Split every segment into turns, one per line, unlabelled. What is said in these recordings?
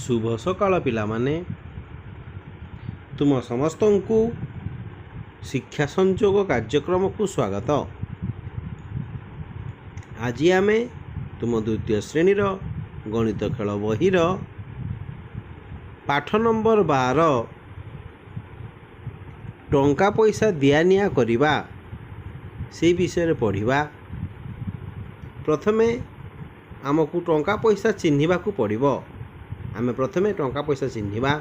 ଶୁଭ ସକାଳ ପିଲାମାନେ। ତୁମ ସମସ୍ତଙ୍କୁ ଶିକ୍ଷା ସଂଯୋଗ କାର୍ଯ୍ୟକ୍ରମକୁ ସ୍ୱାଗତ। ଆଜି ଆମେ ତୁମ ଦ୍ୱିତୀୟ ଶ୍ରେଣୀର ଗଣିତ ଖେଳ ବହିର ପାଠ ନମ୍ବର 12, ଟଙ୍କା ପଇସା ଦିଆ ନିଆ କରିବା, ସେଇ ବିଷୟରେ ପଢ଼ିବା। ପ୍ରଥମେ ଆମକୁ ଟଙ୍କା ପଇସା ଚିହ୍ନିବାକୁ ପଡ଼ିବ। ଆମେ ପ୍ରଥମେ ଟଙ୍କା ପଇସା ଚିହ୍ନିବା।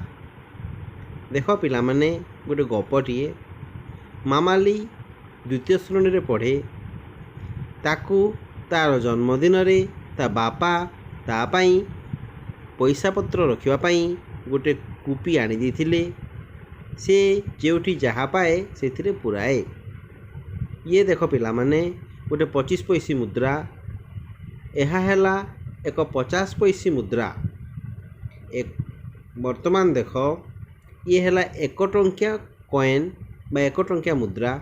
ଦେଖ ପିଲାମାନେ, ଗୋଟେ ଗପଟିଏ। ମାମାଲି ଦ୍ୱିତୀୟ ଶ୍ରେଣୀରେ ପଢ଼େ। ତାକୁ ତା'ର ଜନ୍ମଦିନରେ ତା ବାପା ତା ପାଇଁ ପଇସା ପତ୍ର ରଖିବା ପାଇଁ ଗୋଟେ କୁପି ଆଣିଦେଇଥିଲେ। ସେ ଯେଉଁଠି ଯାହା ପାଏ ସେଥିରେ ପୁରାଏ। ଇଏ ଦେଖ ପିଲାମାନେ, ଗୋଟେ 25 ପଇସି ମୁଦ୍ରା। ଏହା ହେଲା ଏକ 50 ପଇସି ମୁଦ୍ରା। ବର୍ତ୍ତମାନ ଦେଖ, ଇଏ ହେଲା 1 ଟଙ୍କିଆ କଏନ୍ ବା 1 ଟଙ୍କିଆ ମୁଦ୍ରା।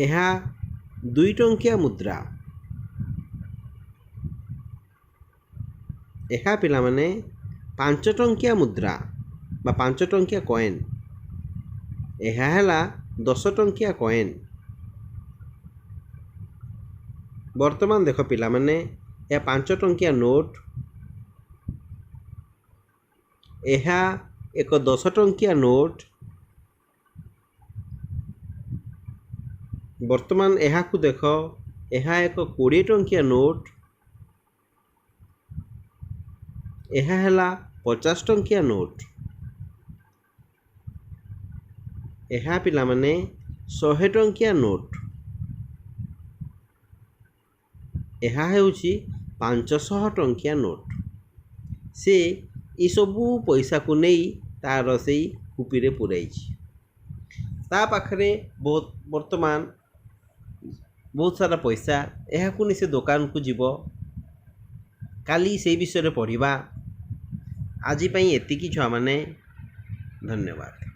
ଏହା 2 ଟଙ୍କିଆ ମୁଦ୍ରା। ଏହା ପିଲାମାନେ 5 ଟଙ୍କିଆ ମୁଦ୍ରା ବା 5 ଟଙ୍କିଆ କଏନ୍। ଏହା ହେଲା 10 ଟଙ୍କିଆ କଏନ୍। ବର୍ତ୍ତମାନ ଦେଖ ପିଲାମାନେ, ଏହା 5 ଟଙ୍କିଆ ନୋଟ୍। ଏହା ଏକ 10 ଟଙ୍କିଆ ନୋଟ୍। ବର୍ତ୍ତମାନ ଏହାକୁ ଦେଖ, ଏହା ଏକ 20 ଟଙ୍କିଆ ନୋଟ୍। ଏହା ହେଲା 50 ଟଙ୍କିଆ ନୋଟ୍। ଏହା ପିଲାମାନେ 100 ଟଙ୍କିଆ ନୋଟ୍। ଏହା ହେଉଛି 500 ଟଙ୍କିଆ ନୋଟ୍। ସେ ଏସବୁ ପଇସାକୁ ନେଇ ତାର ସେଇ କୁପିରେ ପୂରାଇଛି। ତା ପାଖରେ ବହୁତ ବର୍ତ୍ତମାନ ବହୁତ ସାରା ପଇସା। ଏହାକୁ ନେଇ ସେ ଦୋକାନକୁ ଯିବ। କାଲି ସେଇ ବିଷୟରେ ପଢ଼ିବା। ଆଜି ପାଇଁ ଏତିକି ଛୁଆମାନେ, ଧନ୍ୟବାଦ।